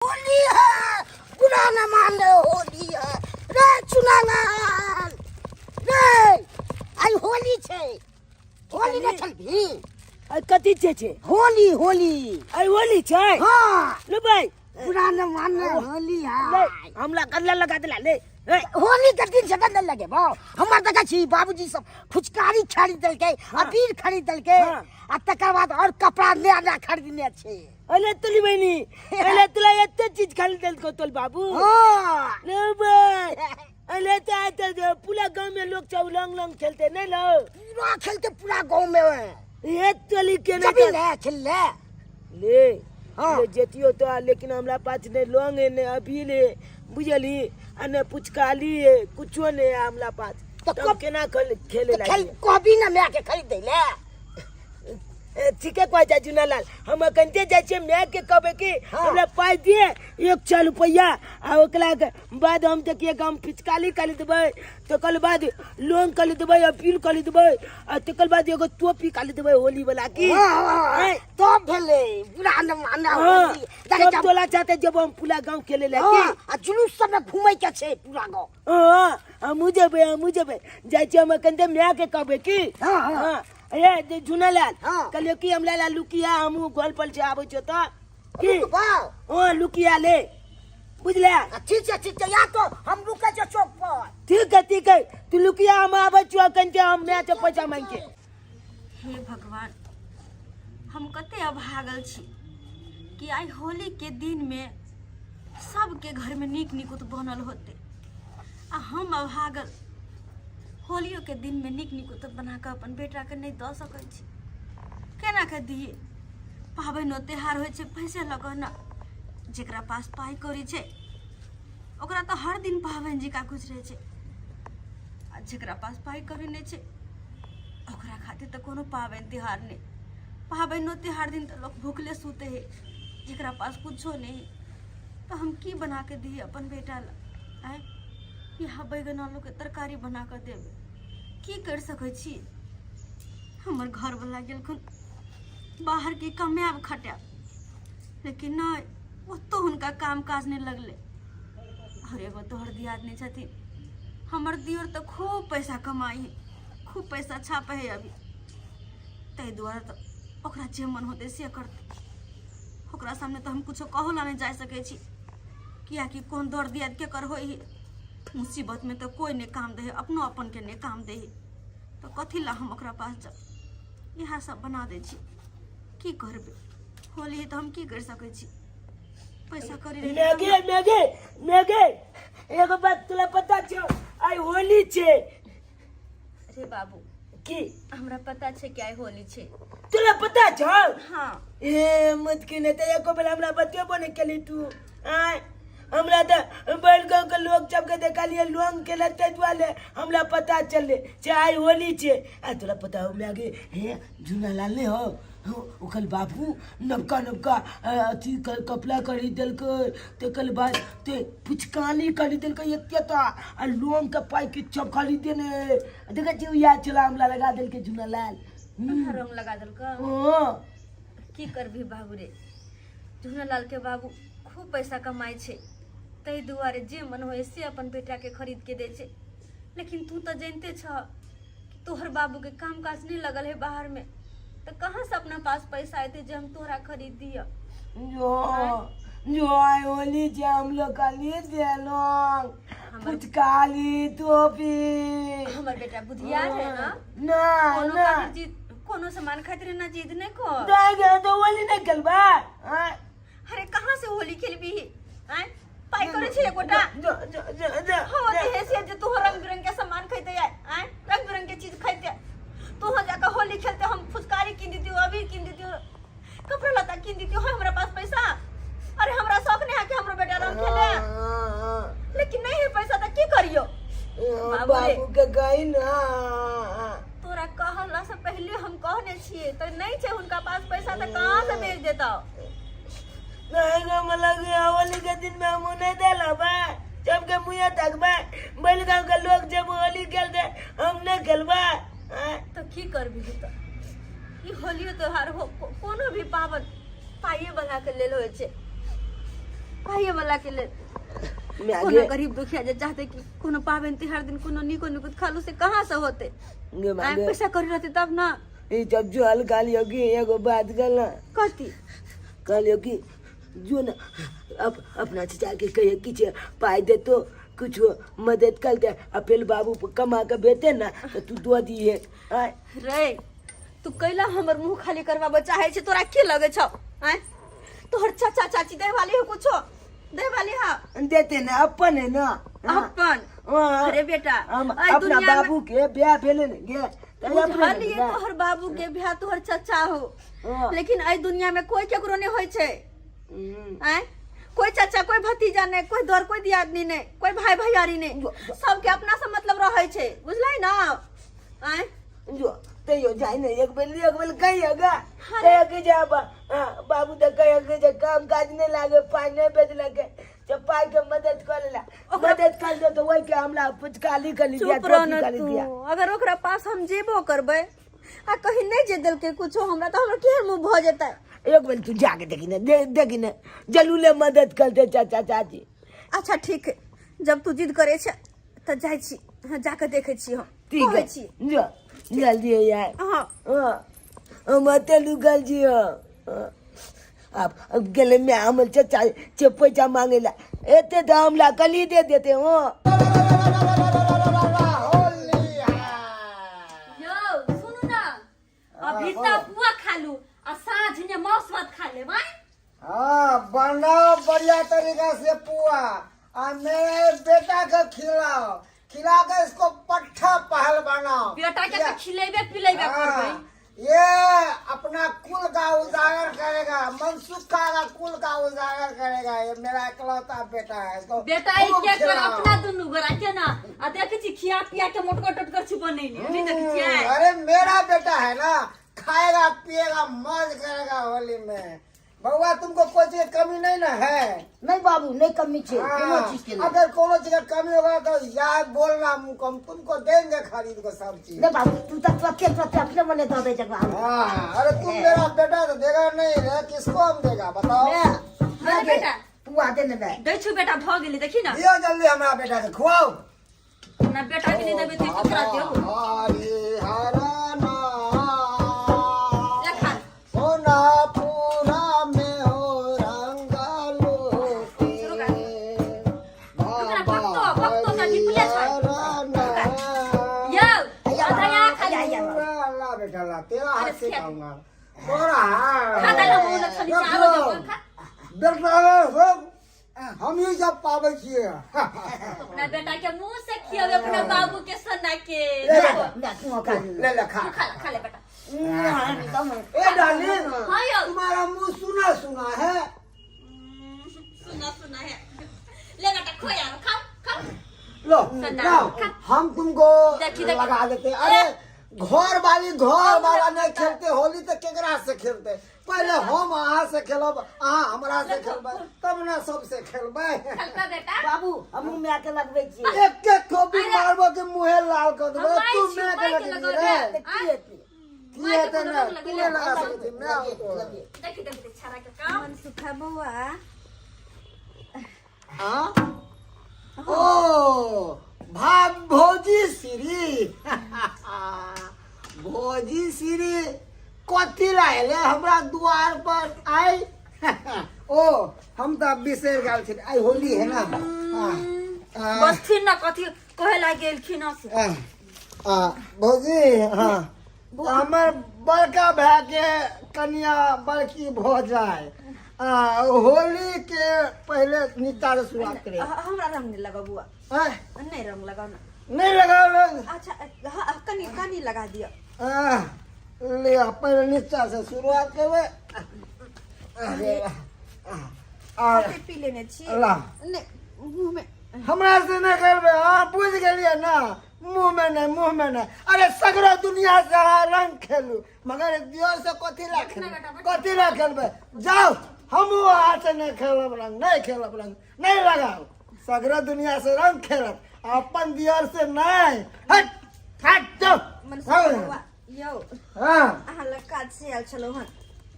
होली है, बुरा न मान ले, होली है रे चुनालाल रे। आइ होली छै, होली नहि खेलबही? आइ कथी छै छै? होली, होली। आइ होली छै? हाँ। ले भाई, बुरा न मान ले, होली है। ले, हमरा गल्ला लगा देला ले। ए, होली के दिन से नहीं लगेबो? हमर देखै छी बाबूजी सब फुचकारी खरीद देलकै, अबीर खरीद देलकै। आ तकर बाद और कपड़ा नया नया खरीदने छै। अरे तुली बहिनी, अरे तुला एते चीज खरीद देलको तोल बाबू? हाँ। ले भाई, अरे तो आते जो पूरा गांव में लोग सब लंग लंग खेलते नहीं लो? पूरा खेलते पूरा गांव में। ये तोली के जबी नहीं ले खेल ले। ले। हाँ। ले जेतियो तो, लेकिन हमरा पास नहीं लौंग है, नहीं अबीर है, बुझली, आ नहीं पुचकाली है, कुछो नहीं है हमरा पास। तो तो केना खेले तो खेल लागी? कहबी ना माय के खरीद दै ले। ए, ठीके कहै छै चुनालाल। हम अखनते जाइ छियै माय के, कहबै कि हमरा पाइ दिए 100 रुपैआ, आ ओकरा के बाद हम देखिए कि हम पिचकाली खरीदबै, तकर बाद लोन खरीदबै, अपील खरीदबै, आ तकर बाद एगो टोपी खरीदबै होली वाला की। हाँ, हाँ, हाँ, आँय? तब भेलै बुरा न माना। हाँ, होली देखै सब छी। टोला चाहते जब हम पूरा गाँव खेले ला की। हाँ, आ जुलूस सब में घूमै के छै पूरा गाँव। हाँ, हमहूँ जेबै, हमहूँ जेबै। जाइ छियै हम अखन माय के, कहबै की। हाँ, हाँ। हाँ, ए जे झुनालाल। हाँ। कहलियो कि हमरा ला लुकिया, हमहूँ घर पर से आबै छियो तऽ की। रुकबौ? हाँ, लुकिया ले, बुझले? आ, ठीक छै, ठीक छै, या तो हम रुकै छियै चौक पर। ठीक है, ठीक है, तू लुकिया, हम आबै छियो अखन के, हम माय से पैसा मांगि के। हे भगवान, हम कते अभागल छी कि आइ होली के दिन में सबके घर में नीक निकुत बनल होते आ हम अभागल होलियो के दिन में नीक निकुत बना कऽ अपन बेटा के नहि दऽ सकै छी। केना के दिए? पाबनि त्योहार होइ छै पैसे लऽ कऽ ने। जकरा पास पाइ कौड़ी छै ओकरा तऽ हर दिन पाबनि जकाँ गुजरै छै, आ जकरा पास पाइ कौड़ी नहि छै ओकरा खातिर तऽ कोनो पाबनि तिहार नहि। पाबनिओ तिहार दिन तऽ लोक भुखले सुतै हइ जकरा पास कुछो नहि हइ। तऽ हम की बना कऽ दियै अपन बेटा लए? आँय, इएह बैगन आलूके तरकारी बना कऽ देबै। की करि सकै छी? हमर घरवला गेलखुन बाहर की कमायब खटायब, लेकिन नहि, ओतौ हुनका काम काज नहि लगलै। आओर एगो तोहर दियादनी छथिन हमर दियोर, तऽ खूब पैसा कमाइ हइ, खूब पैसा छापै हइ अभी। ताहि दुआरे तऽ ओकरा जे मन होतै से करतै। ओकरा सामने तऽ हम कुछो कहू ला नहि जा सकै छी, कियाकि कोन दर दियाद केकर होइ हइ। मुसीबतमे तऽ कोइ नहि काम दै हइ, अपनो अपनके नहि काम दै हइ, तऽ कथी ला हम ओकरा पास जाउ? इएह सब बना दै छी। की करबै? होली हइ तऽ हम की करि सकै छी? पैसा करी रहै। मेघे, मेघे, मेघे, एगो बात तोरा पता छौ? आइ होली छै। अरे बाबू। की? हमरा पता छै कि आइ होली छै। तोरा पता छौ? हाँ। ए मत की नहि तऽ एको बेर हमरा बतेबो नहि केली तू। आँय, हमरा तऽ बड़ गाँव के लोग सबके देखलियै लोंग के ताहि दुआरे हमरा पता चललै जे आइ होली छै। आ तोरा पता हो मैगी? हे झूनालाल नहि हो, ओकर बाबू नवका नवका अथी कपड़ा खरीद देलकै, तकर बाद ते पुचकानी खरीद देलकै एते टा, आ लोंग के पैकेट सब खरीद देने। देखै छियै, उएह चला हमरा लगा देलकै झूनालाल। तोरा रंग लगा देलकै? हँ। की करबही बाबू रे, झूनालाल के बाबू खूब पैसा कमाइ छै, ताहि दुआरे जे मन होइ से अपन बेटाके खरीद के दै छै। लेकिन तू तऽ जानिते छह कि तोहर बाबूके काम काज नहि लगल है बाहरमे, तऽ कहाँ से अपना पास पैसा एतै जे हम तोहरा खरीद दिअ? जो जो आइ होली छै, हम लोग खाली देलौं पुचकाली टोपी। हमर बेटा बुधियार है ना। ना। कोनो ना खातिर जिद, कोनो सामान खातिर ना जिद नहीं कर। दाइ गे, तो होली नहि खेलबै? आँय? अरे कहाँ से होली खेलबी? आँय, पाइ करे छै एकोटा? जो जो जो जो। हाँ, ते हैसियत जे तू रंग बिरंग के सामान खैते आय, आँय, रंग बिरंग के चीज खैते, तू हो जाकर होली खेलते, हम फुचकारी कीन देती, अबीर कीन देती, कपड़ा लत्ता कीन देती। हो हमरा पास पैसा? अरे हमरा शौक नहीं है कि हमरो बेटा रंग खेले, लेकिन नहीं है पैसा तो की करियो बाबू रे? बाबू के गई ना। तोरा कहला से पहले हम कहने छियै तऽ नहीं छै हुनका पास पैसा, तऽ कहाँ से भेज देता? नहीं गो, मतलब कि होली के दिन में हम नहीं देला बा, जब के मुँह तकबा बैलगांव के लोग जब होली खेलते, हम नहीं खेलबा? आँय? तऽ की करबी तऽ? ई होलियो त्योहार हो, कोनो भी पाबनि पाइए बना के लेल होइ छै। पाइए वाला के लेल माय कोनो गे गरीब दुखिया जे चाहते कि कोनो पाबनि तिहार दिन कोनो नीको निकुत खालू से कहाँ से होते गे माय आइ गे पैसा करी रहते तब ना ई जब जल कहलियो कि एगो बात कहला कथी कहलियो कि जो ना अपना चाचा के कहिए कि पाई दे तो कुछ मदद कर दे आ फिर बाबू कमा के भेजते ना तो तू दो दिए आय रे तू कैला हमर मुंह खाली करवाबे चाहे छै तोरा की लगे छौ आय तोहर चाचा चाची दे वाली हो कुछो दे वाली हा देते ना अपन है ना हाँ, अपन हाँ। अरे बेटा हम आइ अपना दुनिया में बाबू के ब्याह भेले ने गे तऽ अपने बुझलिए ने तोहर बाबू के ब्याह तोहर चाचा हो हाँ। लेकिन एहि दुनिया में कोई केकरो नहीं होय छै हम्म। आय कोई चाचा कोई भतीजा नहीं कोई दर कोई दियादनी नहीं कोई भाई भैयारी नहीं सबके अपना से मतलब रहै छै बुझलै ना आय जो तैयो जाइ ने एक बेर कहियो गा कहियो कि जा हाँ, बाबू तऽ कहियो कि जे काम काज नहि लागे पाइ नहि भेजलक जब पाइ के मदद कर ला मदद कर दे तो वही के हमरा पुचकाली कर दिया चुप रह टोपी न कर तू दिया अगर ओकरा पास हम जेबो करबै आ कहीं नहीं जे देलकै कुछो हमरा तऽ हमरा केहन मुँह भऽ जेतै एक बेर तू जाके देखी ने देखी ने जलूले मदद कर दे चाचा चाची अच्छा ठीक है जब तू जिद करे छै तऽ जाइ छी हाँ, जाके देखै छी हम ठीक कहै है छी जो जल्दी हो यार हाँ हाँ हम अते लुकल छी हाँ। अब गेले में हमर चाचा से पैसा मांगे ला एते तो हमरा कली दे देते हो यौ सुनू न अभी तऽ पुआ खा लू आ साँझ में मांस भात खा लेब आँय हाँ बनाओ बढ़िया तरीका से पुआ आ मेरे बेटा के खिलाओ खिला के इसको पट्ठा पहल बनाओ बेटा के तऽ खिलेबे पिलेबे करबै हाँ, ये अपना कुल का उजागर करेगा मनसुख का कुल का उजागर करेगा ये मेरा इकलौता बेटा है इसको बेटा ई खूब के कर खिलाओ। अपना दुनू गोरा के ना आ देखै छी खिया पिया के मोटगर टोटगर छी बनेने नहि देखै छियै अरे मेरा बेटा है ना खाएगा पिएगा मौज करेगा होली में बउआ तुमको कोई चीज के कमी नहीं ना है नहीं बाबू नहीं कमी छे कोनो हाँ, चीज के नहीं अगर कोनो चीज का कमी होगा तो याद बोलना हमको हम तुमको देंगे खरीद को सब चीज नहीं बाबू तू तो तुरंते तुरंते अपने मने दे दे जगह हाँ अरे तुम मेरा बेटा तो देगा नहीं रे किसको हम देगा बताओ अरे बेटा पुआ दे ने बे दै छु बेटा भऽ गेलै देखी ना दियो जल्दी हमारा बेटा के खुआओ अपना बेटा के नहीं देबै तऽ ककरा देबो हरि हर नाम ले खा सोनापुरा में हो रंगलोटे शुरू कर। ओकरा भक्तो भक्तो तऽ निपले छै यौ आधा यहाँ खा ले ला बेटा ला तेरा हाथ से अरे खाऊंगा तोरा हाथ खा दाल हम उन छली आरो देबो खा बेटा रे, सब हम ही सब पाबै छियै अपना बेटा के मुंह से खियावे अपना बाबू के सना के ले देखो, मैं तू खा ले ले ले खा तू खा ले खा ले बेटा ए डार्लिंग हाँ यौ तुम्हारा मुंह सुना सुना है सुना सुना है ले बेटा खो यार खा खा लो सना, लाओ, खा। हम तुमको देखी, देखी। लगा देते हैं। अरे घर वाली घर वाला नहीं खेलते होली तो केकरा से खेलते पहले हम अहाँ से खेलब अहाँ हमरा से खेलबै तब ना सबसे खेलबै खलका बेटा बाबू हमहूँ माय के लगबै छियै एक एक थोपी मारबो के मुहे लाल कर देबो हम माय तू छी, मैं के माय के लगेबी लगेबै। रे तऽ की हेतै की माय के हेतै कोनो ना रंग तू लगेले। नहि लगा सकै छी मैं आउ तो देखी देखी देखी, छाड़ा के काम मन सुखा बौआ हाँ? ओ भाग भौजी श्री भौजी श्री कथी ला एले हमरा द्वार पर आइ ओ हम तऽ बिसरि गेल छी आइ होली है ना आ, आ, बसथिन ना कथी कहे लाग गेलखिन हँ से आ, आ, भौजी हाँ हमर बड़का भाय के कनिया बड़की भऽ जाय आ होली के पहले नितार शुरुआत करे हमरा रंग नहीं लगाओ बुआ आँय, नहीं रंग लगाओ ना नहीं लगाओ रंग अच्छा हाँ, कनी कनी लगा दिया आह, ले पहले नीचा से शुरुआत करबै अरे, आह, कते पी लेने छी ला। नहीं मुंह में हमरा से नहि करबै अहाँ बुझि गेलियै ने मुँह में नहि मुँह में नहि अरे सगरो दुनिया से अहाँ रंग खेलू मगर दियो से कथी ला खेलबै कथी ला खेलबै जाउ हमहूँ अहाँ से नहि खेलब रंग नहि खेलब रंग नहि लगाउ सगरो दुनिया से रंग खेलब आ अपन दियर से नहि हट हट जाउ मन हँ यौ हँ अहाँ लग काज से आयल छलहुँ हन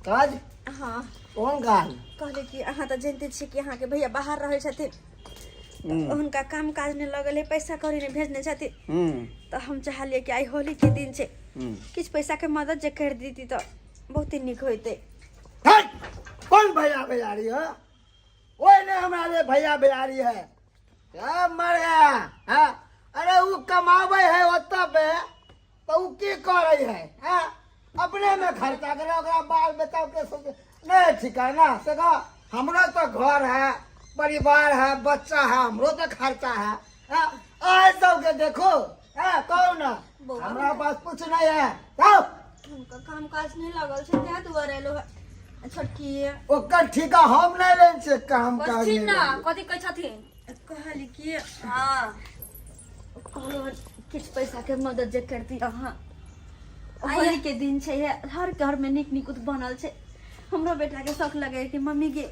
काज हाँ कोन काज? कहले कि अहाँ तऽ जनिते छियै कि अहाँके भैया बाहर रहै छथिन, तऽ हुनका काम काज नहि लगल है, पैसा कौड़ी नहि भेजने छथिन। तऽ हम चाहलियै कि आइ होलीके दिन छै, किछु पैसाके मदद जे करि देती तऽ बहुते नीक होइतै। हट! कोन भैया भैयारी है? ओए ने हमरा ले भैया भैयारी है। क्या मर गया हाँ? अरे वो कमावे है ओतऽ पे तो उ की करे है हाँ? अपने में खर्चा करे, ओकरा बाल बच्चा के सोचे नहीं ठिकाना से कहो, हमरो तो घर है, परिवार है, बच्चा है, हमरो तो खर्चा है हाँ? आज सबके देखो हाँ, कहो ना, हमरा पास कुछ नहीं है। जाओ। हुनका काम काज नहि लागल छै ताहि दुआरे एलहुँ हँ। छोटकी ओकर ठीका हम नहीं लै छियै, काम काज बजथिन नहीं ना लै। कथी कहै छथिन? कहली कि हँ कहलहुँ हन किछु पैसाके मदद जे करती अहाँ, होली के दिन छै, हे, हर घर में नीक निकुत बनल छै। हमरो बेटा के शौक लगे कि मम्मी के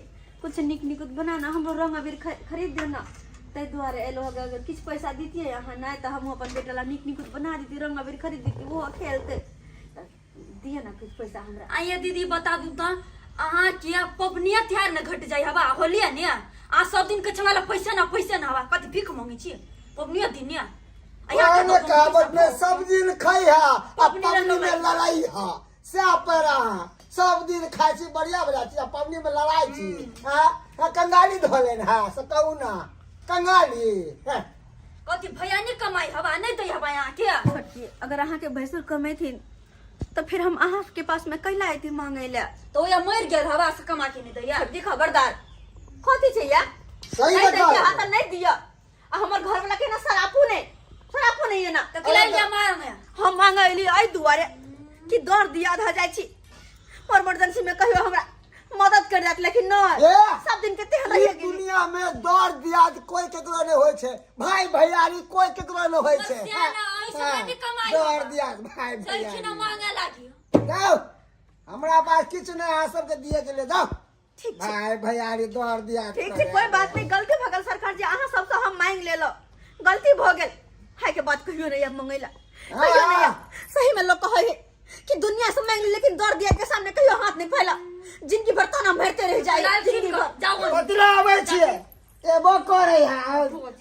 कुछ नीक निकुत बनाना, हमरो रंग अबीर खरीद देना, ताहि दुआरे एलहुँ। अगर अगर किछु पैसा दितियै अहाँ नहि तऽ हमहूँ अपन बेटा ला नीक निकुत बना दिती, रंग अबीर खरीद दिती, ओहो खेलते। तऽ दिअ ने किछु पैसा हमरा। आइए दीदी, बता दू तऽ अहाँ के पबनिया तिहार ने घट जाइ हवा होलिया ने आ सब दिन के छला पैसा ना पैसा ना हवा, कथी भीख मांगे छी पबनिया दिन ने? पुराने कहावत में सब दिन खाई है आ पबनी में लड़ाई है, से पैरा सब दिन खाई छी, बढ़िया बढ़िया छी, आ पबनी में लड़ाई छी। हाँ हाँ, कंगाली धोलेन है से कहू ना, कंगाली हाँ। कथी भैया नहीं कमाई हवा नहीं दै हवा यहाँ के? छोटकी, अगर अहाँके भैंसुर कमेथिन तऽ फिर हम अहाँके पास में कैला अयती मांगे ले? तो या मर गेल हवा से कमा के नहीं दैया। छोटकी, खबरदार, कथी छै या? सही नहीं बताओ। दै के हाथ नहीं दिअ, आ हमर घर वाला के ना शरापो नहीं, शरापो नहीं है ना। तऽ कैला जा मांगे? हम मांगे अयली एहि दुआरे कि दर दिया ध जाइ छी, इमरजेंसी में कहियो हमरा मदद कर जात, लेकिन नहीं। ए! सब दिन के तेहन ई रहिए गेली। दुनिया में दर दियाद कोई केकरो नहीं होय छै, भाई भैयारी कोई केकरो नहीं होय छै। बस सियाना, ऐसे हाँ, नहीं कमाई दर होगा। दियाद भाई चलखिन भैयारी। मांगे लागी। जाओ, हमरा पास किछु नहीं, अहाँ सबके दिए के लिए जाओ। ठीक छै। भाई भैयारी दर दियाद ठीक छै, कोई बात नहीं, गलती भऽ गेल सरकार जी, अहाँ सबसँ हम मांगि लेलहुँ, गलती भऽ गेल। हाय के बात कहियो नहीं आब मंगैला, कहियो नहीं आब। सही में लोग कहै है कि दुनिया से मांग ली, लेकिन दर दिया के सामने कहियो हाथ नहीं फैला, जिंदगी भर ताना मारते रह जाए, जिंदगी भर। जाओ। कथी लए आबै छियै? एबो करै है,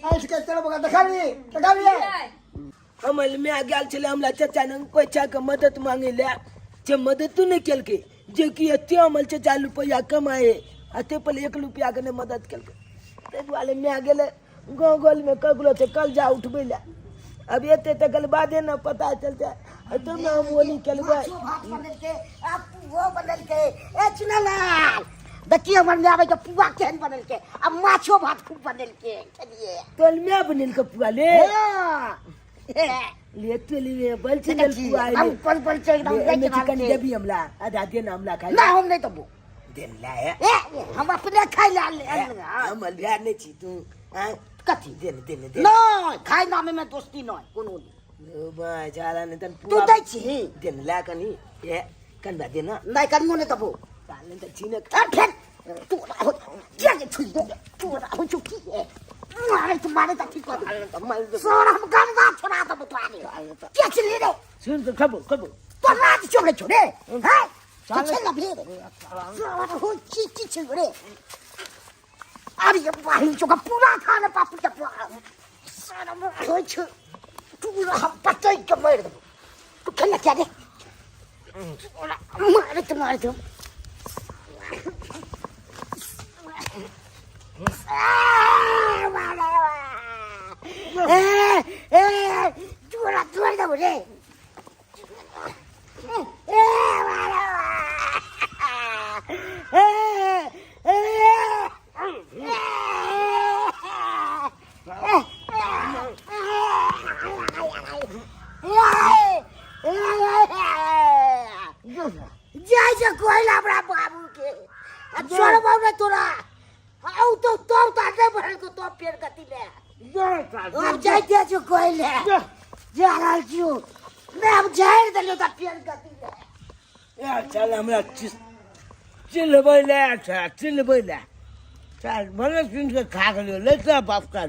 ऐठ के चलो बगा, देखलियै देखलियै। हमर माय गेल छलै हमरा चाचा लग पैसाके मदद मांगे लए, जे मददो नहि केलकै, जे कि एते हमर चाचा रुपैआ कमाए आ ताहि पर एक रुपैआके नहि मदद केलकै। ताहि दुआरे माय गेलै गाँव गलमे ककरो छै कर्जा उठबै लए। अब एते तकर बादे ने पता चलतै, आ तब ने हम होली खेलबै। माछो भात बनेलकै आ पुओ बनेलकै। ए चुनालाल, देखिए हमर माय के पुआ केहन बनेलकै, आ माछो भात खूब बनेलकै, खेलिए। तोल माय बनेलकै पुआ ले? हाँ। ले तोली में बल चिंगल पुआ हम ले। पल पल छै एकदम। ले, एहिमे देख रहल चिकन छी। देबी हमरा? आधा दे ना हमरा खाइ ना, हम नहीं देबो। देन ला है। ए, हम अपने खाइ ला ले। हम अलभ्या नहीं छी तू हाँ? कथी? दे न, दे न, दे। नहीं, खाइ नामे में दोस्ती नहीं कोनो नहीं। ओ बा जाला नहीं तन तू पुआ दै छी। दे न ला कनी, ए कनबा दे ना। नहीं, कनियो नहीं देबो। साले त छीने। ए, फेर तू हो किया के छुई दे तू हो चुकी है, मारे तो मारे त ठीक कर सर, हम गंगा छोड़ा देबो तो आगे के चिल्ली रे? सुन तो खबो खबो। तो राज चोले छोड़े हैं तो चल ना भेड़ सर हो की की छे रे? अरे ये बाहिन चोका पूरा खाना पापू के पूरा सर हो छ तू, हम पतई के मार देबो। तू खेलना क्या रे? मारे तो मार दो। ए ए तोरा तोड़ देबो रे। ए मारे ए ए जाइ छै कोइला हमरा बाबू के आ छोड़बौ ने तोरा। आउ तो तो तो नहि बढ़ल को तो पेड़ गति ले। आब जाइते छौ कोइले, जा रहल छियौ। नहि, हम झाड़ि देलियौ तऽ पेड़ गति ले। ए चल, हमरा चिल्हबै ले छै, चिल्हबै ले चल। भले सुनि के खा गेलियौ, लेते बाप का।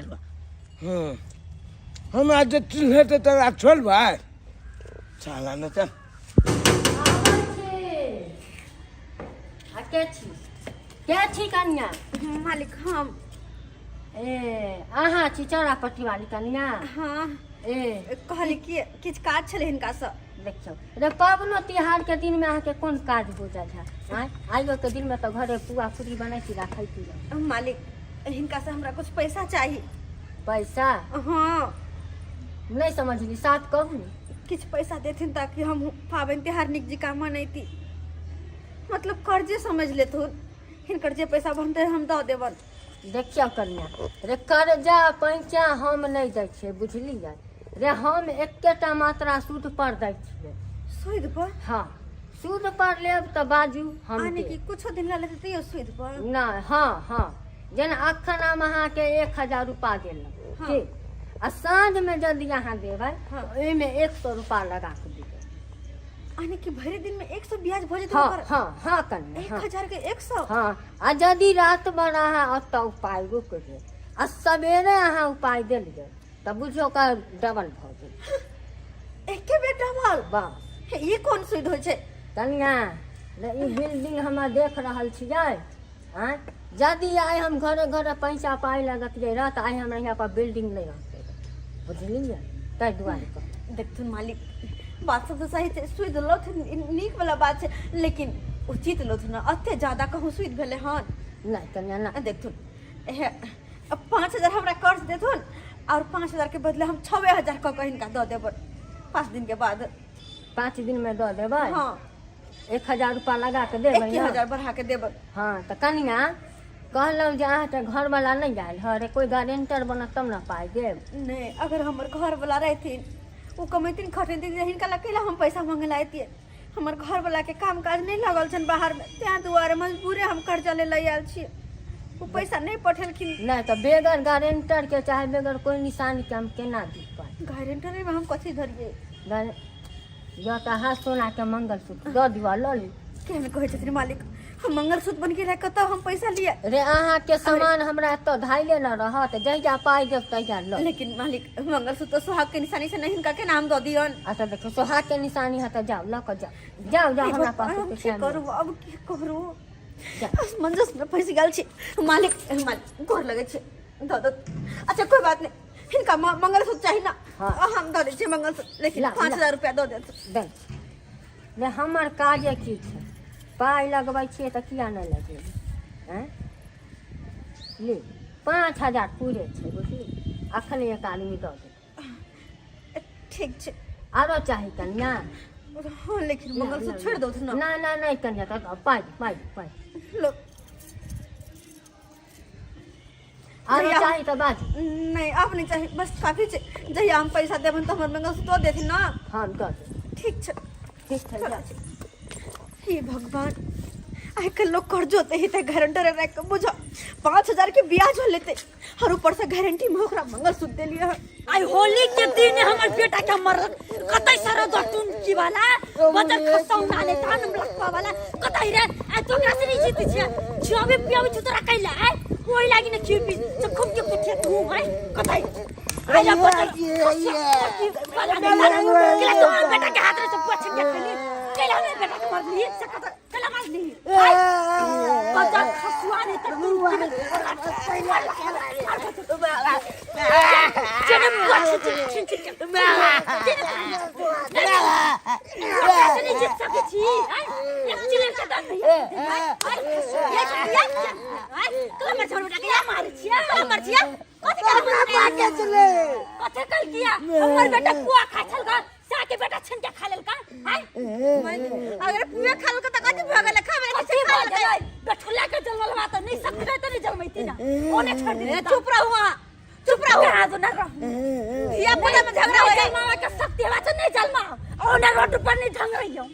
हूँ, हमरा जे चिन्हेतै तोरा छोड़बै? चल ने चल। आ के छी? के छी कनिया? मालिक हम। ए अहाँ छी चौरापट्टी वाली कनिया? हाँ। ए कहली कि किछु काज छलै हिनकासँ। देखियौ रे, पाबनो तिहार के दिन में अहाँके कोन काज हो जाइ है? आँय, आइयो के दिन में तऽ घरे पुआ पूरी बनै छी, राखै छी। मालिक, हिनकासँ हमरा कुछ पैसा चाही। पैसा? हाँ। नहि समझली, साफ कहू ने। किछु पैसा देथिन ताकि हम पाबनि तिहार नीक जकाँ मनैती। मतलब कर्जे समझ लेथुन, हिनकर जे पैसा बनतै हम दऽ देबनि। देखियौ कन्या रे, कर्जा पैंचा हम नहि दै छियै, बुझलियै रे? हम एकेटा मात्रा सूद पर दै छियै। सूद पर? हाँ, सूद पर लेब तऽ बाजू, हम यानी देब। कि कुछो दिन ला लेते तैयो सूद पर? नहि, हाँ हाँ, जेना अखन हम अहाँके 1000 रुपा देलहुँ। हाँ। ठीक, आ साँझमे यदि अहाँ देबै हाँ। तऽ ओहिमे 100 रुपा लगा कऽ देबै। यानी कि भरि दिन में 100 ब्याज भऽ जेतै हाँ। ओकर? हाँ हाँ कन्या। एक हाँ। हजार के 100? हाँ, आ यदि रात भर अहाँ ओतऽ उपाय रुकि गेल आ सवेरे अहाँ उपाय देलियै तऽ बुझियौ ओकर डबल भऽ गेल। एके बेर डबल? बस। हे, ई कोन सुध होइ छै? कन्या रे, ई बिल्डिंग हम देख रहल छियै, आँय, यदि आइ हम घरे घरे पैसा पाइ लगतियै रह तऽ आइ हमरा यहाँ पर बिल्डिंग नहि रहतै, बुझलियै? ताहि दुआरे कहलहुँ। देखथुन मालिक, बात सब तऽ सही छै, सुध लौथिन नीक वाला बात छै, लेकिन उचित लौथुन, अते ज्यादा कहूँ सुध भेलै हन? नहि कन्या, नहि। देखथुन, हे 5000 हमरा कर्ज देथुन और 5000 के बदले हम 6000 कऽ कऽ हिनका दऽ देबनि 5 दिन के बाद। 5 दिन में दऽ देबै? हाँ। 1000 रुपा लगा कऽ देबै एक ने? हजार बढ़ा के देबै। हाँ, तऽ कनिया कहलहुँ जे अहाँके घरवला नहि आयल हँ रे? कोइ गारेंटर बनत तब ने पाइ देब। नहि, अगर हमर घरवला रहथिन, ओ कमेथिन खटेथिन, तऽ हिनका लग कैला हम पैसा मांगे ला अयतियै? हमर घरवला के काम काज नहि लागल छनि बाहरमे, तें दुआरे मजबूरे हम कर्जा ले लए आयल छियै। ओ पैसा नहि पठेलखिन। नहि तऽ बेगर गारेंटर के चाहे बेगर कोइ निशानी के हम केना दी पाइ? गारेंटरे मे हम कथी धरियै? जँ तऽ अहाँ सोना के मंगलसूत्र दऽ दिअ, लऽ ली। केहन कहै छथिन मालिक, हम मंगलसूत्र बन गेल कतऽ हम पैसा लिए? रे, अहाँके सामान हमरा एतऽ धाइले न रहत, जहिया पाइ देब तहिया लऽ। लेकिन मालिक, मंगलसूत्र तऽ सुहाग के निशानी से नहीं, हिनका के नाम दऽ दियन। अच्छा देखियौ, सोहाग के निशानी है तऽ जाउ, लऽ कऽ जाउ, जाउ जाउ, हमरा पास हम ओते की टाइम करू नहि। अब की करू? जाउ। असमंजस में फंसि गेल छी। मालिक, मालिक, गोर लगै छी, दऽ दऽ। अच्छा कोई बात नहीं, हिनका मंगलसूत्र चाही ना? हाँ। हम दऽ दै छियै मंगलसूत्र, लेकिन ला, पाँच ला। हजार रुपया दऽ देत। दै रे, हमर काजे की छै? पाइ लगबै छियै तऽ किया नहि लगेबै? आँय, ले, 5000 पूरे छै, बुझली? अखने एक आदमी दऽ देत। ठीक छै। आरो चाही कनिया? हाँ, लेकिन मंगलसूत्र छोड़ि दौथ ना। ना ना, नहि कनिया, तऽ पाइ पाइ पाइ। लो। आरो जहिया- चाही तऽ बाजू। नहीं, आब नहीं चाही, बस काफी छै। जहिया हम पैसा देबन तऽ हमर मंगलसूत्र दऽ देथिन ना? हम दऽ देब। ठीक छै। ठीक छै, जा। हे भगवान, आइ काल्हि लोग कर्जो दे तऽ गारंटर राखि कऽ, बुझो 5000 के ब्याज हो लेते और ऊपर से गारंटी में ओकरा मंगलसूत्र देलियै हन। आई होली के दिन हमर बेटा के मरल कतै सर दटुन की वाला बदल खसौना ले तान लखवा वाला कतै रे? आ तो ओकरा से नहीं जीते छिया, छियाबे पियाबे छु तोरा कैला? आय ओइ लागि न खिबी सब खूब के कुठे तू आय कतै आइला बदल वाला ने केला तो हमर बेटा के हाथ रे सब पछिन के खेली कैला हमर बेटा के मारली से कतै कैला मारली? आय बदल खसुआ ने त जेने पछिन छिन छिन के ओकरा से नहीं जीत सकै छी। आय एक चिलेर के दम नहीं। आय ये ये आय तोरा मर छोड़ बेटा के या मारै छिया, तोरा मर छिया कथि कर बाटे चले। कथि कल किया हमर बेटा पुआ खा छल गा सा के बेटा छन के खा लेलका? आय अगर पुए खा लेलकै तऽ कथी भऽ गेलै? खाबै कथि भऽ गेलै? बेठुला के जन्मल बा तऽ नहीं सकते तऽ नहीं जन्मैती ना, ओने छोड़ दी। चुप रहू अहाँ, चुप रहू। कहाँ दो ना रहू। धिया पुता में झगड़ा हो जाए। जन्मावा के शक्ति बा तऽ नहीं जन्मा, ओने रोड पर नहीं झंगरैयो।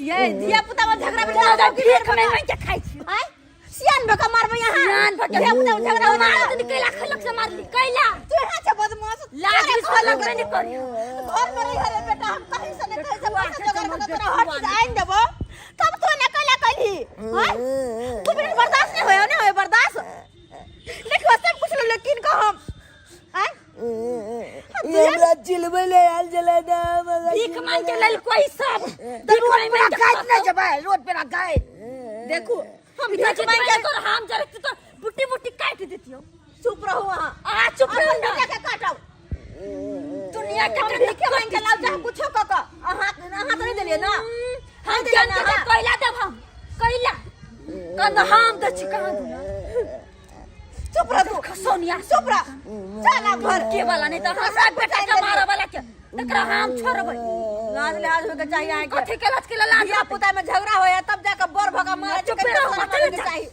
ये धिया पुता में झगड़ा में चलो जाओ, भीख में नहीं के खाइ छी। आय सियान भऽ कऽ मारबै अहाँ? सियान भऽ के। धिया पुता में झगड़ा हो मार जाए। तनी कैला खलक से मारली कैला? तू यहाँ छै बदमाश। लाज भी खलक नहीं करियो। घर में रही रे बेटा, हम कहीं से नहीं कहीं से पैसा जोगाड़ के तोरा हर चीज आनि देबो, तब तू एना कैला कैलही? आय तू बिना बर्दाश्त नहीं होयो, नहीं होयो बर्दाश्त। देखो सब कुछ ले लेकिन कह हम आय ये हमरा चिलबै ले आयल छलै ना हमरा। भीख मांग के लेल कोई सब रोड पर गायत नहीं जबै, रोड पर गायत। देखू, हम भीख मांगि के तोर हम जरे तोर बुट्टी बुट्टी काट देतियो। चुप रहू अहाँ। आ चुप रहू अपन ना। बेटा के काटब। दुनिया के हम भीखे मांगि के लाउ चाहे कुछो क क, अहाँ अहाँ तऽ नहि देलियै ना। हम नहि देलियै जान ना के अहाँ। कैला देब हम कैला कंद हम दै छी कहाँ दुनिया। चुप रह तू। सोनिया चुप रह, चल आब घर। के वाला नहीं तो हमरा बेटा के मारे वाला के तकरा हम छोड़बै। लाज लिहाज होइके चाही अहाँके। कथी के लाज के लाज? धिया पुता में झगड़ा होया तब जाके बड़ भगा मारे। चुप रहो, मत के जा। चाही।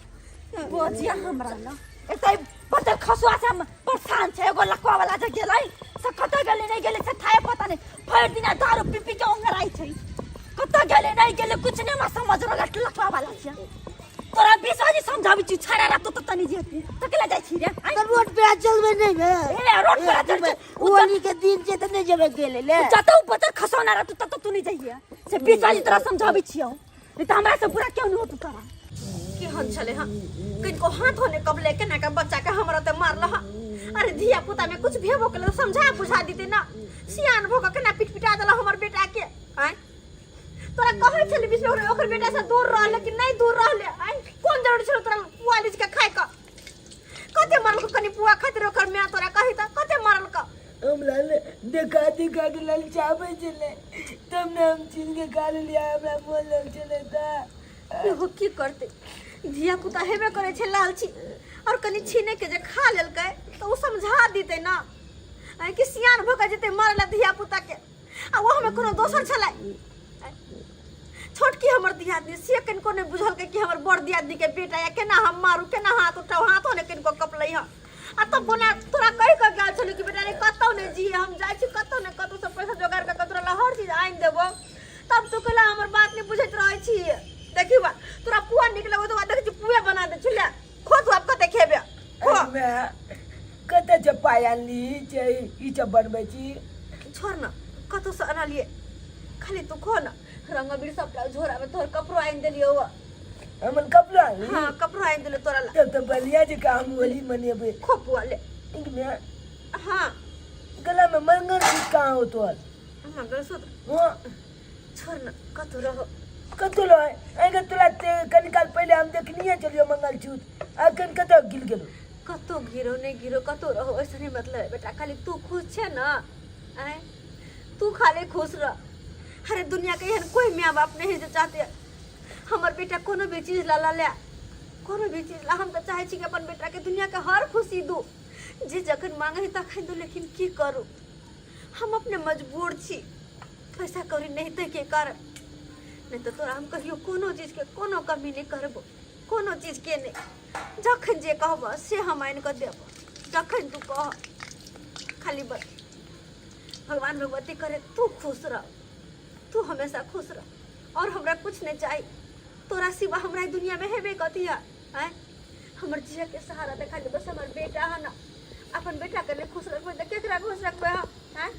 बोझिया हमरा न एक तो बच्चा खसुआ से हम परेशान छै। एगो लकवा वाला जे गेलै से कतऽ गेलै नहि गेलै से थाहे पता नहि। भरि दिना दारू पी पी के ओंगराइ छै, कतऽ गेलै नहि गेलै कुछ नहि हमरा समझ रहल। लकवा वाला छै। तोरा 20 बजे समझाबै छी छाड़ा रात तो तनी जेती तो केला जाइ छी रे आँय? तऽ रोड पे चलबै नहि बे? ए रोड पर चल चल। होली के दिन छै तऽ नहि जेबै गेले ले। जतऽ ऊपर खसौना रहतौ ततऽ तू नहि जइहे से 20 बजे तोरा समझाबै छियौ, नहीं तऽ हमरा से बुरा क्यों नहीं होतौ तोरा। केहन छलै हँ, किनको हाथ होने कबले केना के बच्चा के हमरा ते मारल हँ। अरे धिया पुता में कुछ भेबो के समझा बुझा दीते ना, सियान भऽ के केना पिट पिटा देला हमर बेटा के। आँय तोरा कहै छली बीच में ओकर बेटा से दूर रह, लेकिन नहीं दूर रहले। आँय कोन जरूरी छलो तोरा पुआ लीच के खाय के? कते मारल कनी पुआ खातिर ओकर माय तोरा कही त कते मारल क? हमरा देखा देखा के ललचाबै छलै तब ने हम छीन के खा लेलियै, हमरा मोन लग छलै तऽ। एगो की करते, धिया पुता हेबे करे छै लालची, और कनी छीने के जे खा लेलकै तऽ ओ समझा दीते ना। आँय कि सियान भऽ के जेतै मारला धिया पुता के? आ ओ हमे कोनो दोसर छलै छोटकी हमर दियादनी, से कनिको नहि बुझलकै कि हमर बड़ दियादनी के बेटा या केना हम मारू, केना हाथ उठाउ। हाथो नहि कनिको कपलै हँ। आ तब कोना तोरा कहि कऽ गेल छलियै कि बेटा रे कतौ नहि जिये, हम जाइ छी कतौ ने कतौ से पैसा जोगाड़ कऽ तोरा ला हर चीज आनि देबो, तब तू कहला हमर बात नहि बुझैत रहै छी। देखी बा तोरा पुआ नीक लगो तो देखै छी पुए बना दै छी, ले खो तू, आब कते खेबे खो। कतऽ छै पाइ आनली छै ई सब बनबै छी? छोड़ न, कतौ से अनलियै, खाली तू खो न। रंग अबीर सबटा झोरा में तोहर कपड़ो आनि देलियौ। हमर कपड़ा आनली? हाँ कपड़ो आनि देलियौ तोरा ला। तब तऽ बढ़िया छै का हम होली मनेबै। खो पुआ ले। एक में हाँ गला में मंगलसूत्र कहाँ हो तोहर? मंगलसूत्र? हाँ। छोड़ न, कतौ रहो। कतौ रहे? एहिके तोरा कनी काल पहिले हम देखनिये छलियौ मंगलसूत्र, अखन कतऽ गिर गेलौ? कतौ गिरो नहि गिरो, कतौ रहो ऐसा नहीं मतलब है बेटा, खाली तू खुश छे ना। आय तू खाली खुश रह। अरे दुनिया के एहन कोई माँ बाप नहीं है जो चाहते हमर बेटा कोनो भी चीज ला ला ले, कोनो भी चीज ला। हम तो चाहे छी कि अपन बेटा के दुनिया के हर खुशी दू, जे जखन मांगे है तखन दू, लेकिन की करू हम अपने मजबूर छी, पैसा कौड़ी नहीं ते के कारण। नहीं तो तोरा हम कहियो कोनो चीज के कोनो कमी नहीं करबो, कोनो चीज के नहीं। जखन जे कहब से हम आनि कऽ देब, जखन तू कह। खाली बस भगवान भगवती करे तू खुश रह, तू हमेशा खुश रह, और हमरा कुछ नहीं चाही तोरा सिवा। हमरा ई दुनिया में हेबे कथी है? आँय हमर जिया के सहारा तऽ खाली बस हमर बेटा है ना। अपन बेटा के नहीं खुश रखबै तऽ केकरा खुश रखबै हम? आँय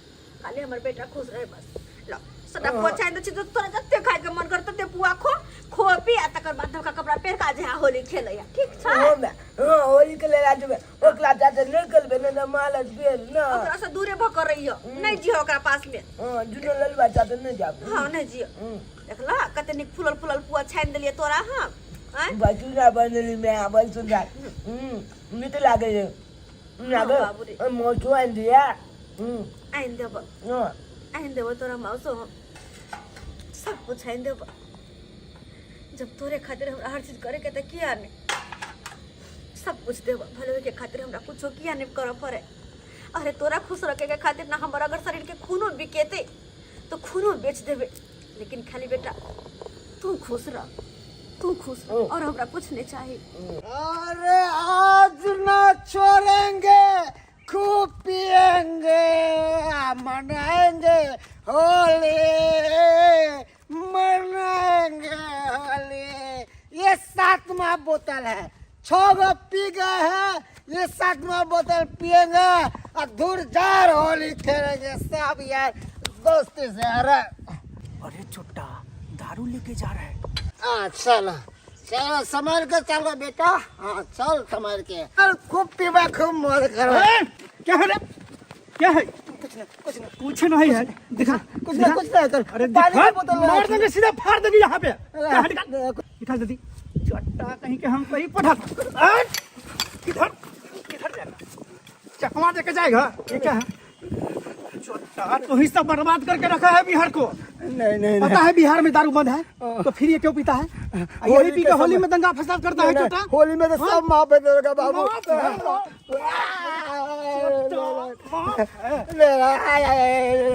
खाली हमर बेटा खुश रहे बस। लो सदा पुआ चाहि दै छी तऽ तोरा जते खाय के मन कर तते पुआ खो, खो पी आ तकर बाद धोखा कपड़ा पहिर के आ जहाँ होली खेलैया, ठीक छै? हाँ माय, हाँ होली के लेल आज ओकरा जाते नहीं करबे ने, मालस भेल ना। ओकरा से दूरे भऽ के रहियो, नहीं जियो ओकरा पास में। हाँ जुनो ललुआ जाते नहीं जाबे। हाँ नहीं जियो। देखला कते नीक फूलल फूलल पुआ छानि देलियै तोरा हम। आँय बचुरा बनली मैं बड़ सुंदर, नीक लागे छै। लागे। बाबू रे। मौसो आनि दिया। आनि देबो। हाँ आनि देबो तोरा मौसो, हम सब कुछ आनि देबो। जब तोरे खातिर हमरा हर चीज करे के तऽ किया नहीं सब कुछ देबो? भले ओहिके खातिर हमरा कुछो किया नहीं करऽ पड़े। अरे तोरा खुश रखे के खातिर ना हमर अगर शरीर के खूनो बिकेते तो खूनो बेच देबे, लेकिन खाली बेटा तू खुश रह, तू खुश रह, और हमरा कुछ नहीं चाहिए। अरे आज ना छोड़ेंगे, खूब पिएंगे, मनाएंगे होली, मनाएंगे होली। ये सातवां बोतल है, 6 गो पी गए हैं, ये सातवां बोतल पिएंगे और धुरझार होली खेलेंगे सब यार दोस्ती से। अरे अरे छोटा दारू लेके जा रहा है। हाँ चलो चलो संभाल के चलो बेटा, हाँ चल संभाल के, चल खूब पीवा खूब मौज करो। क्या है रे? क्या है? कुछ नहीं कुछ नहीं कुछ नहीं है, दिखा। कुछ नहीं कुछ नहीं कर। अरे पानी दिखा, की बोतल मार देंगे, सीधा फाड़ देंगे यहाँ पे। क्या है? निकाल निकाल जल्दी। चट्टा कहीं के हम कहीं पढ़ा किधर किधर जाएगा चकमा देके जाएगा ये क्या है चट्टा तू ही सब बर्बाद करके रखा है बिहार को नहीं नहीं पता है बिहार में दारू बंद है तो फिर ये क्यों पीता है आ यही पी के होली में दंगा फसाद करता है चोटा होली में तो सब माफ है दरोगा बाबू माफ है, माफ है।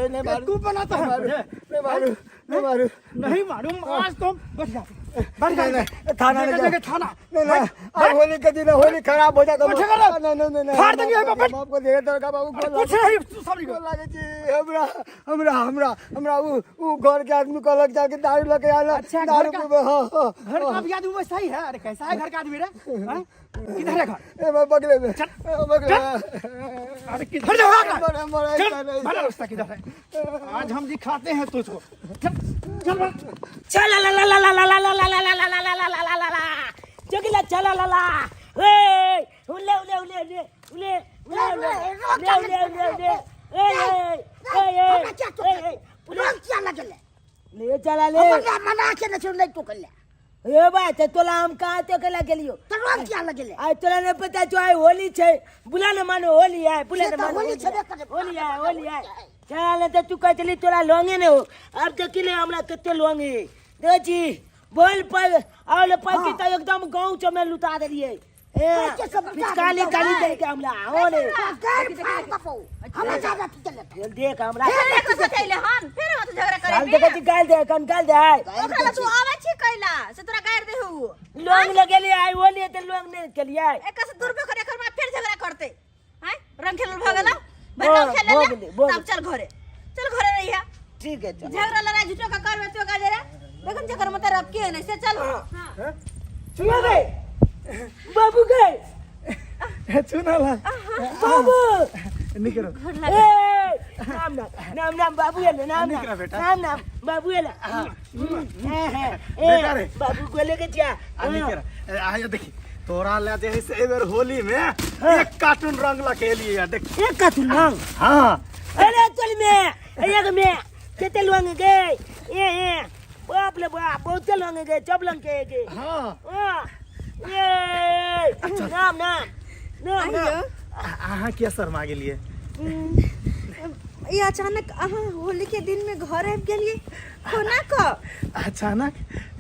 नहीं मारू तू बनाता है मुझे। नहीं मारू नहीं मारू नहीं मारूम आज तुम बैठ जा बैठ जा नहीं, नहीं, थाना नहीं जगह जगह थाना नहीं नहीं अब होली के दिन होली खराब हो जाता बैठेगा ना? नहीं नहीं नहीं नहीं फाड़ देंगे हम, बैठ। बाप को दे दरोगा बाबू अरे कुछ नहीं तू समझ गोर लागे छी हमरा हमरा हमरा हमरा उ उ घर के आदमी कहलक जाके दारू लके आयल अच्छा, घर दारू का- पीबे हाँ हाँ घर का भी आदमी वैसा ही है अरे कैसा है घर का आदमी रे हाँ? किधर है घर ए मैं बगले में चल, ए, बगले में अरे किधर जा मरे मरे चल ऐसा नहीं। बड़ा रास्ता किधर है आज हम दिखाते हैं तुझको चल चल बड़ा। चला ला ला ला ला ला ला ला ला ला ला ला ला ला ला ला ला ला जोगिला चला ला ला ए उले उले उले उले उले उले उले उले उले उले उले ए ए ए हमरा क्या ए ए टोकल रंग किया लगल ले चला ले हमरा मना के नहीं नहीं टोकल ए बा ते तोला हम कहाँ टोकला गेलियो तो रंग किया लगल आइ तोला नहीं पता जो आइ होली छै बुला न मानो होली आइ बुला से न तऽ मानो होली छेबे करे। होली आइ होली आइ चल तऽ तू कहै छली तोरा लौंगे नहि हो आब देखी ले हमरा कते लौंग है देखै छी बोल पर आउल पर की तऽ एकदम गाँव चमे लुटा देलियै ए कैसे सब लुटा काली देलकौ, काली है? देलकै हमरा हो रे गैर फाड़ बापू हमरा ज्यादा ठीक चले देख हमरा फेर एको सोचैले हन फेर मत झगड़ा करे गाल देखै छी गाल दे कन गाल दे आइ ओकरा लग तू आबै छी कैला से तोरा गारि देहु लौंग लगेलियै आइ होली तऽ लौंग नहि केलियै एकर से दूर करे एकर बाद फेर झगड़ा करते हैं रंग खेलल भऽ गेलौ भरि रंग खेल भऽ ले गेलै, भऽ तब चल घरे चल घरे रहिया ठीक है चल झगड़ा लड़ाई झूठो का करबे तो का जरा देखन जकर मत रब के नहीं से चल हां चुना गए बाबू गए चुनाला बाबू निकलो ए नाम नाम नाम नाम बाबू एले नाम निकला नाम बेटा। नाम नाम बाबू एले बेटा रे। बाबू को लेके जा आ निकल आया देखी तोरा ले जे है से एबेर होली में एक कार्टून रंग लके एलिए देख एक का तू लंग हां अरे चल में एक में केते लंग गए ए ए बाप रे बाप बहुत लंग गए जब लंग के के हां हां ए नाम नाम नाम नाम अहाँ किया शर्मा गेलिए ई अचानक अहाँ होली के दिन में घर आबि गेलिए कोना क अचानक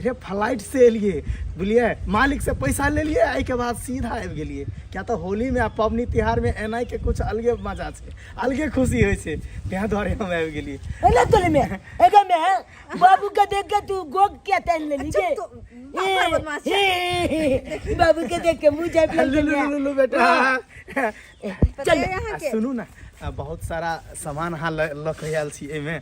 रे फ्लाइट से एलिए बुझलिए मालिक से पैसा ले लिए एहि के बाद सीधा आबि गेलिए क्या तऽ होली में आ पबनी तिहार में एनाइ के कुछ अलगे मजा छै अलगे खुशी होइ छै ताहि दुआरे हम आबि गेलिए एला तोले में एगा में बाबू के देख के तू गोग क्या तैन ले लीजे चुप तो, बाप रे बदमाश हे, बाबू के देख के मुंह जाय लू लू लू लू बेटा पता है अहाँ के सुनू ना बहुत सारा सामान अहाँ लऽ के आयल छी एहिमे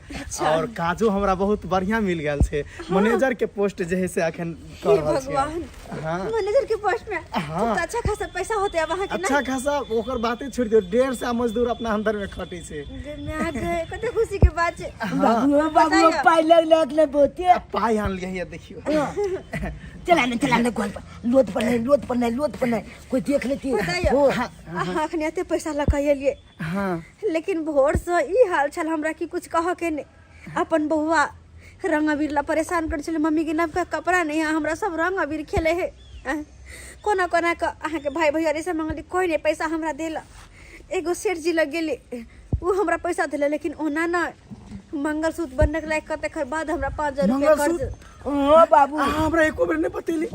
और काजो हमरा बहुत बढ़िया मिल गेल छै मैनेजर के पोस्ट जे है से अखन कर हे रहल छी भगवान हाँ मैनेजर के पोस्ट में हाँ। तब तो अच्छा खासा पैसा होते अब अहाँ के ना अच्छा खासा ओकर बाते छोड़ दियौ 150 मजदूर अपना अंदर में खटै छै गे माय गे कते खुशी के बात छै बाबू बाबू बताइए। पाई लग लग ले बहुते आ पाइ आनलियै है देखियौ चला ने चला ने गोल पर लोथ पर नहीं लोथ पर नहीं लोथ पर नहीं कोई देख लेती बताइए हो अहाँ अखनी एते पैसा लऽ के एलियै हाँ लेकिन भोर से ई हाल छल हमरा कि कुछ कह के नहीं अपन बउआ रंग अबीर ला परेशान कर छलै मम्मी के नवका कपड़ा नहीं है हमरा सब रंग अबीर खेले है आँय, कोना कोना के अहाँके भाई भैयारी से मंगली कोई नहीं पैसा हमरा देला एगो सेठ जी लग गेली उ हमरा पैसा देले लेकिन ओना न मंगलसूत्र बनक लायक कते बाद हमरा 5000 रुपया कर्ज मंगलसूत्र? ओ बाबू अहाँ हमरा एको बेर नहि बतेली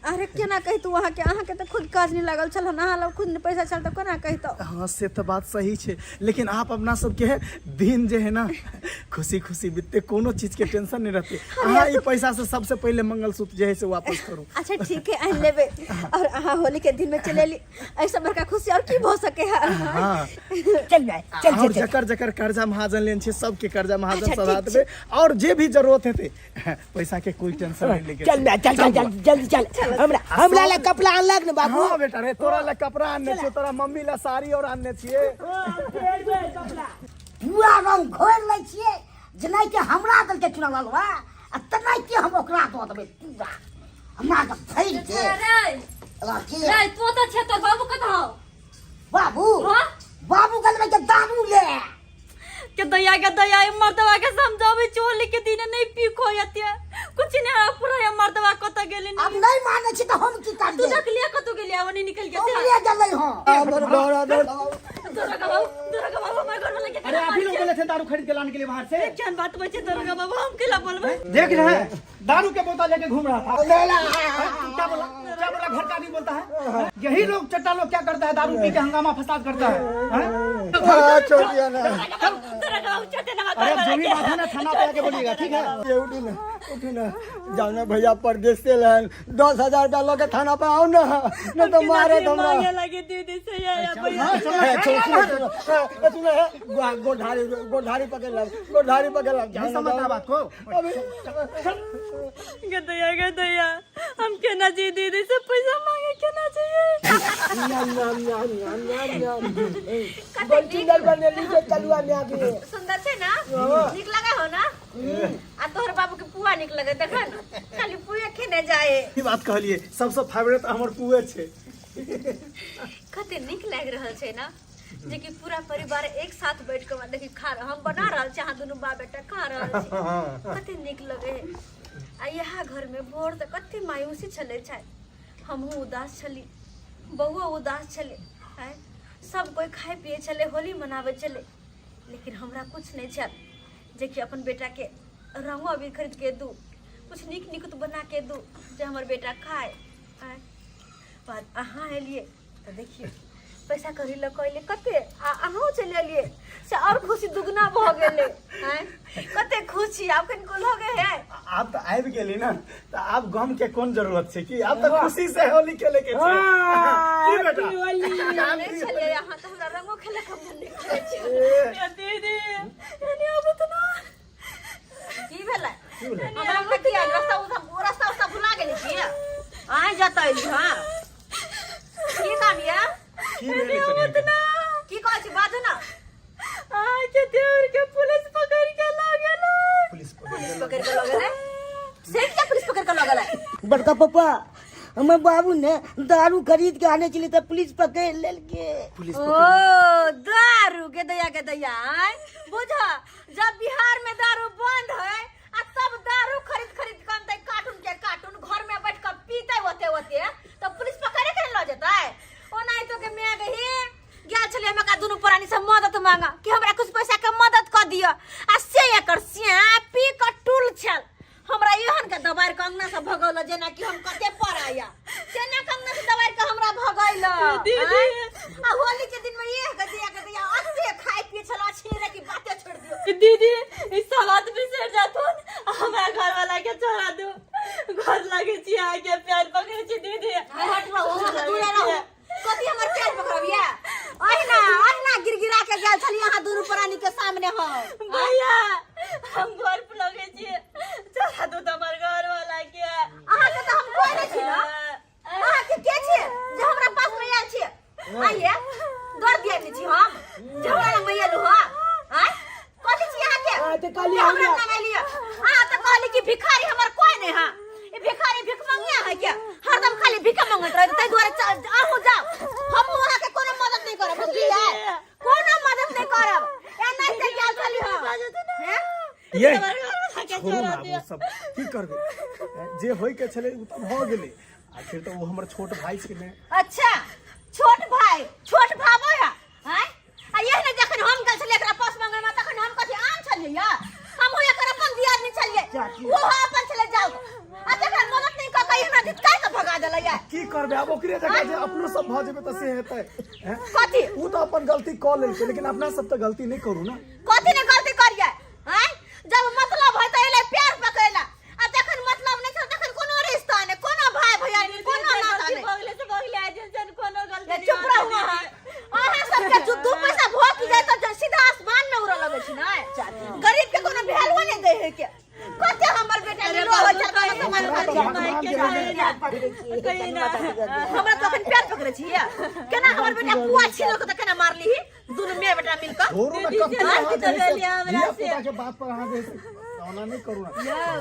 अरे केना कहितु अहाँके अहाँके तऽ खुद काज नहि लागल छल हन अहाँ लग खुद नहि पैसा छल तऽ कोना कहितौ हाँ से तऽ बात सही छै लेकिन आप अपना सबके दिन जे है ना खुशी खुशी बीतते कोनो चीज के टेंशन नहीं रहते अहाँ ई पैसा से सबसे पहले मंगलसूत्र जे है से वापस करू अच्छा ठीक है आनि लेबै और अहाँ होली के दिन में चलि एली ऐसा बड़का खुशी और की भऽ सके है हाँ चल भाई चल और चल चल जकर जकर कर्जा महाजन लेन छै सबके कर्जा महाजन अच्छा, सधा ठीक देबै और जे भी जरूरत हेतै पैसा के कोई टेंशन नहीं लेके चल बे चल चल चल जल्दी चल हमरा हमरा ला कपड़ा अनलक ने बाबू हाँ बेटा रे तोरा ला कपड़ा आनने छियै तोरा मम्मी ला साड़ी और आनने छियै पूरा रंग घोरि लै छियै जेनाकि हमरा देलकै चुनाव ललवा आ तेनाहिते हम ओकरा दऽ देबै पूरा हमरा के भरि के रे लड़की रे तू तो छे तो बाबू कत हो बाबू हाँ? बाबू कहलकै के दारू ले के दया के दया ई मर्दवा के समझावे चोली के दिन नहीं पीखो यते कुछ नहीं हमरा पूरा ये मर्दवा कत गेली अब नहीं माने छी तऽ हम की तू करियै देख लिया कत गेली आवनी निकल गया उमरे गेलै हँ हमर बड़ा दर्द दरोगा बाबू, दरोगा बाबू हमारे घर वाला के अरे आप ही लोग बोले थे दारू खरीद के लाने के लिए बाहर से। केहन बात बचे दरोगा बाबू, हम केला बोलबै? देख रहे हैं दारू के बोतल लेके घूम रहा था। क्या बोला, क्या बोला? घर का आदमी बोलता है। यही लोग चट्टा लोग क्या करता है, दारू पी के हंगामा फसाद करता है, हैं? छोड़ दिया ना। दरोगा बाबू छोटे ना अरे अब जो भी बात है ना थाना पे आके बोलिएगा, ठीक है? ये उठी ना, उठी ना, जाओ ना भैया परदेश से लहन 10,000 रुपया लगे थाना पे आओ ना, नहीं तो मारे तुमरा। मांगे लगे दीदी से या या भैया। ए, सुनो, सुनो, सुनो, ए, सुनो, ए, गोधारी, गोधारी पकड़ ला, गोधारी पकड़ ला। नहीं समझता बात को। अभी गदैया गदैया हम केना जी दीदी से पैसा मांगे केना चाहिए? नाम नाम नाम नाम नाम नाम बड़ सुंदर बनेली छै तलुआ में आके। सुंदर छै ना, नीक लगे हो ना? आ तोहर बाबू के पुआ नीक लगे, देख न खाली पुए खेने जाए। ई बात कहलिए, सबसे फेवरेट हमर पुए छै। कते नीक लागि रहल छै ना जे कि पूरा परिवार एक साथ बैठ के देखी खा हम बना रहल छी, अहाँ दुनू बाप बेटा खा रहल छी, कते नीक लगे है। आ यहाँ घर में भोर से कते मायूसी छले छै, हमहूँ उदास छली, बउओ उदास छले, आँय सब कोई खाए पिए छले, होली मनावे छले, लेकिन हमरा कुछ नहीं छल जे कि अपन बेटा के रंगो अबीर खरीद के दू, कुछ नीक नीक बना के दू जे हमर बेटा खाए। आँय बाद अहाँ एलिए तऽ देखियौ पैसा कौड़ी लऽ कऽ एलियै कते, आ अहूँ चलि एलियै से आओर खुशी दुगना भऽ गेलै। आँय कते खुश छी आब, कनिको लगे है? आब तऽ आबि गेली ना, तऽ आब गम के कोन जरूरत छै? कि आब तऽ खुशी से होली खेले के छै। की बेटा? नहि छलियै अहाँ तऽ हमरा रंगो खेले के मन नहि करै छै। दीदी यानी अब तो ना की भेलै हमरा अंगना किया रास्ता उस्ता रास्ता उस्ता भुला गेली की? आइ जतऽ एली हँ की नाम या? की भेलै कनिया के? की कहै छी बाजू ना। अहाँके देवर के पुलिस पकड़ के लऽ गेलै। पुलिस पुलिस पकड़ के लऽ गेलै? से किया पुलिस पकड़ के लऽ गेलै? बड़का पापा, हमर बाबू ने दारू खरीद के आने छलै तऽ पुलिस पकड़ लेलकै। पुलिस ओ दारू के दैया के दैया, आँय बुझ जब बिहार में दारू बंद है आ सब दारू खरीद खरीद के अनतै कार्टून के कार्टून घर में बैठ के पीते ओते ओते तो पुलिस पकड़े के ल जेतै। ओनाहितो के माय गही गेल छलै हम एकरा दुनू प्राणी से मदद मांगा कि हमरा कुछ पैसा के मदद कर दिअ, आ से एकर सिया पी के टूल छल हमरा एहन के दबाड़ के अंगना से भगौल जेना कि हम कते पराया तेना के अंगना से दबाड़ के हमरा भगैल। दीदी। आ होली के दिन में ये के दिया के दिया अते खाए पिए छला छेरे की बाते छोड़ दियो। दीदी ई सब बात बिसरि जाथुन, हमरा घर वाला के छोड़ा दू, घर लगे छी अहाँके पैर पकड़े छी दीदी। हट रहो, वहाँ से दूरे रहो। कथी हमर पैर पकड़बिया? अहिना अहिना गिरगिरा के गेल छली अहाँ दुनू प्राणी के सामने हो। भैया हम घर पर लगे छी, चला दू तऽ हमर घर वाला के। अहाँ के तऽ हम कोई नहीं छी ना, अहाँ के के छी जे हमरा पास में आयल छी? आइए दर दिया छी हम जे हमरा लग में आयल हो? आय कथी छी अहाँ के? अहाँ तऽ कहली जे हमरा हमरा लग एलियै? अहाँ तऽ कहली कि भिखारी हमर कोई नहीं है, ई भिखारी भिख मंगिया है क्या, हरदम खाली भीख मंगैत रहै, ताहि दुआरे अहूँ जाउ, हमहूँ अहाँके कोनो मदद नहि करब, बुझलियै? कोनो मदद नहि करब। एनाहिते गेल छली हम हैं? ये छोड़ू ना, आब ओ सब की करबै, जे होय के छलै ओ तऽ भऽ गेलै, आखिर तऽ ओ हमर छोट भाई छै ने। अच्छा छोट भाई, छोट भाबो है हैं? आ यह ने जखन हम गेल छलियै एकरा पास मंगल में तखन हम कथी आम छलियै या? हमहूँ एकर अपन दियादनी छलियै, ओहो अपन छलै। जाउ आ जखन मदद नहि कऽ के हमरा धिक्कार के भगा देलै या। की करबै आब, ओकरे जगह जे अपनो सब भऽ जेबै तऽ से हेतै हैं? कथी? ओ तऽ अपन गलती कऽ लेलकै, लेकिन अपना सब तऽ गलती नहि करू ना। कथी ने गलती करियै? आँय जब मतलब है तऽ एलै प्यार पकड़ैला, आ जखन मतलब नहि छल तखन कोनो रिश्ता नहि, कोनो भाई भैया नहि, कोनो नाता नहि। बगले से बगले आ जेसन कोनो गलती ए, चुप रहू अहाँ। अहाँ सबके जो दू पैसा भऽ की जाय तऽ सीधा आसमान में उड़ऽ लगै छै ने। गरीब के कोनो वैल्यू नहि दै है के। कते हमर बेटा नीरो होइ छै, कोनो सामान ओकरा तऽ खरीद भगवान के कही ना। हमरा तऽ अखन प्यार पकड़ै छी केना हमर बेटा पुआ छीनलक तऽ केना मारली दुनू माय बेटा मिल कऽ। छोड़ू ना, दीदी कते से अहाँ लड़की जे है तो से ले लिया हमरा धिया से। पुता के बात पर अहाँ जे है से ओना नहि करू ना।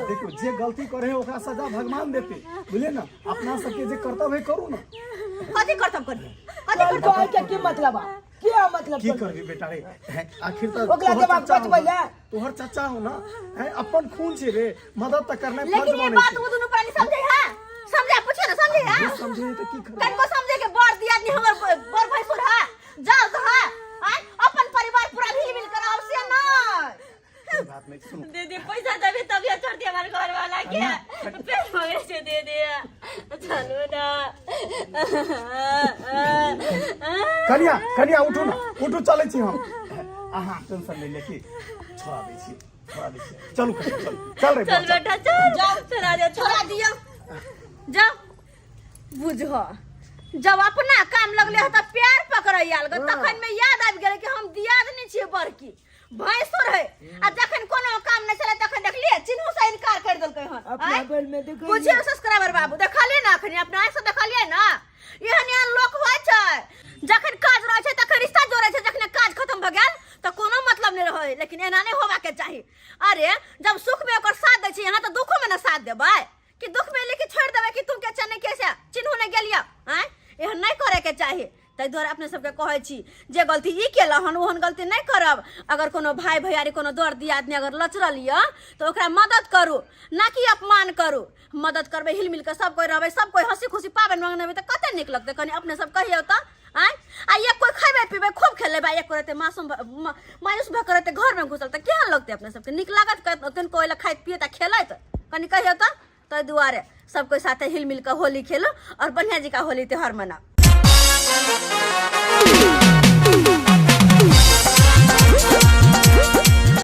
देखियौ जे गलती करे है ओकरा सजा भगवान देते, बुझलियै ना? अपना सबके जे कर्तव्य है करू ना। कथी कर्तव्य करियै? कथी तोहर कहै के की मतलब है? के मतलब की करबी बेटा रे हैं, आखिर तो ओकरा तोहर दिमाग चचा हो बचबै ना, ले। तोहर चाचा हो ना हैं, अपन खून छे रे मदद त करना फर्ज लेकिन ये बनै बात छै वो दुनू प्राणी समझे है समझे पूछे ना समझे है नहीं समझे त की करबी कनको समझे के बड़ दियादनी हमर बड़ भैंसुर है जाओ तो है आय अपन परिवार पूरा हिल मिल कर आओ से ना कोई बात नहीं सुनो दीदी पैसा देबे तभी छोड़ दिया हमारे घर वाला के पेट मगे से दे दे चलो ना कनिया कनिया उठू ना उठू चलै छी हम अहाँ टेंशन नहीं लेके छोड़ा दै छी छोड़ा दै छी चलू कनिया चलू चल रे चल बौआ, चल। बेटा चल छोड़ा दे छोड़ा दियो जाओ बुझो जब अपना काम लगले ह त प्यार पकड़ै आयल ग तखन में याद आबि गेलै कि हम दियादनी छियै बड़की भैंसुर है आ जखन कोनो काम नहि छलै तखन देखलियै चिन्हू से इनकार कर देलकै हन अपना आँय? बल में देखो बुझियौ सब्सक्राइबर बाबू देखलियै ने अखन अपना आँखि से देखलियै ने एहन एहन लोक होइ छै जखन काज रहै छै तखन रिश्ता जोड़ै छै जखन काज खत्म भऽ गेल तऽ कोनो मतलब नहि रहै लेकिन एना नहि होबाके चाही अरे जब सुख में ओकर साथ दै छी अहाँ तऽ दुखो में ने साथ देबै कि दुख में लेके छोड़ देबै कि तुम के चने कैसे चिन्हू नहि गेलियै आँय एहन नहि करैके चाही ताहि दुआरे अपने सबके कहै छी जे गलती ई केलहुँ हन ओहन गलती नहि करब अगर कोनो भाय भैयारी कोनो दर दियादनी अगर लचरल यऽ तऽ ओकरा मदद करू ना कि अपमान करू मदद करबै हिल मिल कऽ सब कोइ रहबै सब कोइ हँसी खुशी पाबनि मनेबै तऽ कते नीक लगतै कनि अपने सब कहियौ तऽ आँय आ एक कोइ खयबै पीबै खूब खेलेबै एक कोइ रहतै मासूम मायूस भऽ कऽ रहतै घरमे घुसल तऽ केहन लगतै अपने सबके नीक लागत कनिको ओहि लए खाइत पियैत आ खेलैत कनि कहियौ तऽ ताहि दुआरे सब कोइ साथे हिल मिल कऽ होली खेलू आओर बढ़िआँ जकाँ होली त्यौहार मनाउ।